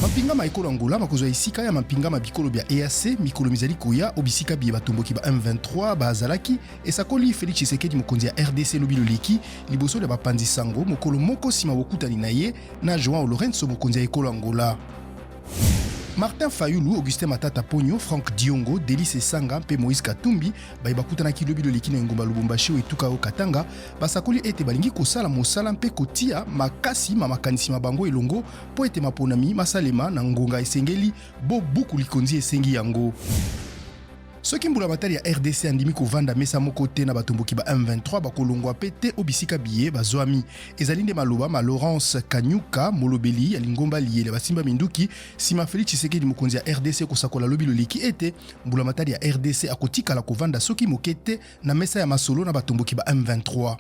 Mampinga ma ekolo Angola makozwa esika ya mampinga ma bikolo bya EAC mikolo mizali koya o bisika biye batomboki ba M23 bazalaki, esakoli Felix Tshisekedi mokonzi ya rdc lobi loleki liboso lya bapanzi sango mokolo moko nsima bokutani na ye na João Lourenço mokonzi ya ekolo Angola. Martin Fayulu, Augustin Matata Ponyo, Franck Diongo, Delly Sesanga mpe Moïse Katumbi baye bakutanaki lobi loleki na engumba Lubumbashi o etuka o Katanga basakoli ete balingi kosala mosala mpe kotia makasi ma makanisi ma bango elongo mpo ete maponami masalema na ngonga esengeli bo buku likonzi esengi yango. Soki mbulamatari ya rdc andimi kovanda mesa moko te na batomboki ba M23 bakolongwa mpe te o bisika biye bazwami. Ezali nde maloba ma Laurence Kanyuka, molobeli ya lingomba liye lya basimba minduki, sima Felix Tshisekedi mokonzi ya rdc kosakola lobi loleki ete mbulamatari ya rdc akotikala kovanda soki moke te na mesa ya masolo na batomboki ba M23.